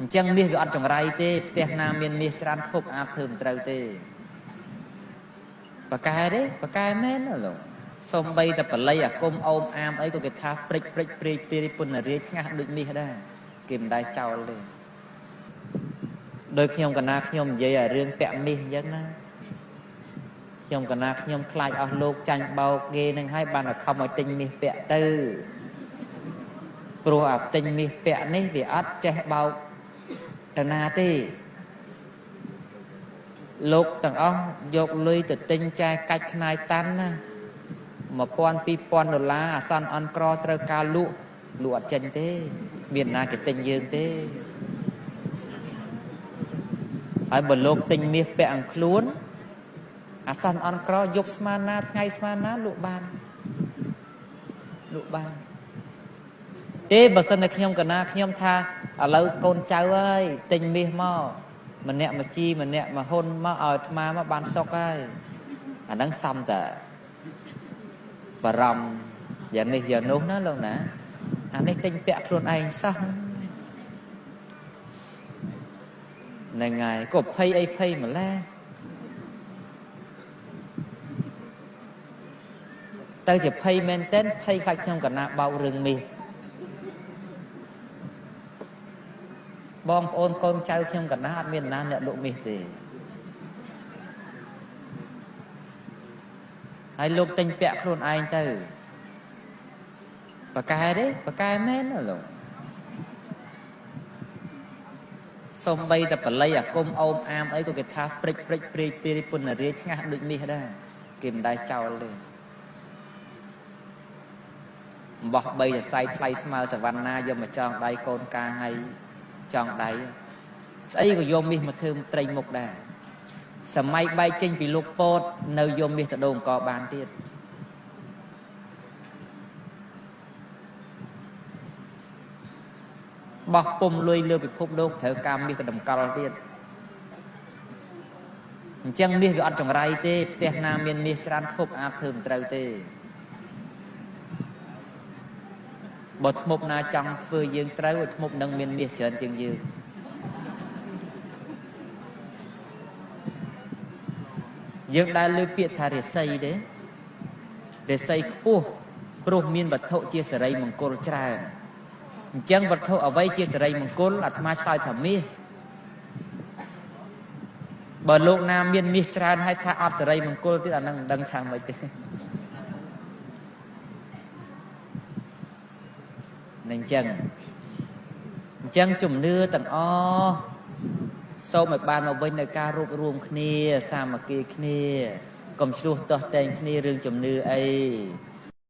អញ្ចឹងមាសវាអត់ចង្រៃទេផ្ទះណាមានមាសច្រើនធប់អាបធ្វើមិនត្រូវទេបកែទេបកែមែនណាលោកសំបីតែបល័យអាគមអូមអាមអីក៏គេថាព្រិចព្រិចព្រាយព្រាយពុនរាជឆ្ងាស់ដូចមាសដែរគេមិនដែលចោលទេដោយខ្ញុំកណាខ្ញុំនិយាយឲ្យរឿងពាក់មាសអញ្ចឹងណាខ្ញុំកណាខ្ញុំខ្លាចអស់លោកចាញ់បោកគេនឹងឲ្យបានតែខំឲ្យទិញមាសពាក់ទៅព្រោះអាទិញមាសពាក់នេះវាអត់ចេះបោកទៅណាទេលោកទាំងអស់យកលុយទៅទិញចែកកាច់ខ្នាយតាន់ណា1000 2000ដុល្លារអាសន្នអន់ក្រត្រូវការលក់លក់អត់ចេញទេមានណាគេទិញយើងទេហើយបើលោកទិញមាសពាក់អង្គខ្លួនអាសន្នអន់ក្រយប់ស្មានណាថ្ងៃស្មានណាលក់បានលក់បានទេបើសិនតែខ្ញុំកណាខ្ញុំថាឥឡូវកូនចៅអើយទិញមាសមកម្នាក់មួយជីម្នាក់មួយហ៊ុនមកឲ្យអាត្មាមកបានសុកហើយអាហ្នឹងសំតាបារម្ភយ៉ាងនេះយ៉ាងនោះណាលោកណាអានេះទិញពាក់ខ្លួនឯងសោះហ្នឹងហើយក៏ភ័យអីភ័យម្ល៉េះទៅជាភ័យមែនទែនភ័យខ្លាចខ្ញុំកណាបោករឿងមាសបងប្អូនកូនចៅខ្ញុំកណាអត់មានណាអ្នកលក់មាសទេហើយលោកទិញពាក់ខ្លួនឯងទៅបកែទេបកែមែនណាលោកសំបីតែបល័យអាគមអូមអាមអីក៏គេថាព្រិចព្រិចព្រាយព្រាយពុនរាជឆ្ងាស់ដូចមាសដែរគេមិនដែលចោលទេអំបោះ3សរសៃថ្លៃស្មើសវណ្ណាយកមកចងដៃកូនកាហើយចងដៃស្អីក៏យកមាសមកធ្វើត្រីមុខដែរសម័យបែកចេញពីលោកពោតនៅយកមាសទៅដូងអង្គបានទៀតបោះពុំលុយលើពិភពលោកត្រូវការមាសទៅតម្កល់ទៀតអញ្ចឹងមាសវាអត់ចង្រៃទេផ្ទះណាមានមាសច្រើនធប់អាបធ្វើមិនត្រូវទេបើធ្មប់ណាចង់ធ្វើយើងត្រូវឲ្យធ្មប់នឹងមានមាសច្រើនជាងយើងយើងដែលលើពាក្យថារិស័យទេរិស័យខ្ពស់ព្រោះមានវត្ថុជាសិរីមង្គលច្រើនអញ្ចឹងវត្ថុអ្វីជាសិរីមង្គលអាត្មាឆ្លើយថាមាសបើលោកណាមានមាសច្រើនហើយថាអត់សិរីមង្គលទៀតអានឹងមិនដឹងថាម៉េចទេនឹងអញ្ចឹងជំនឿទាំងអស់សូមឲ្យបានមកវិញនៅការរួបរួមគ្នាសាមគ្គីគ្នាកុំឆ្លោះទាស់តែងគ្នារឿងជំនឿអី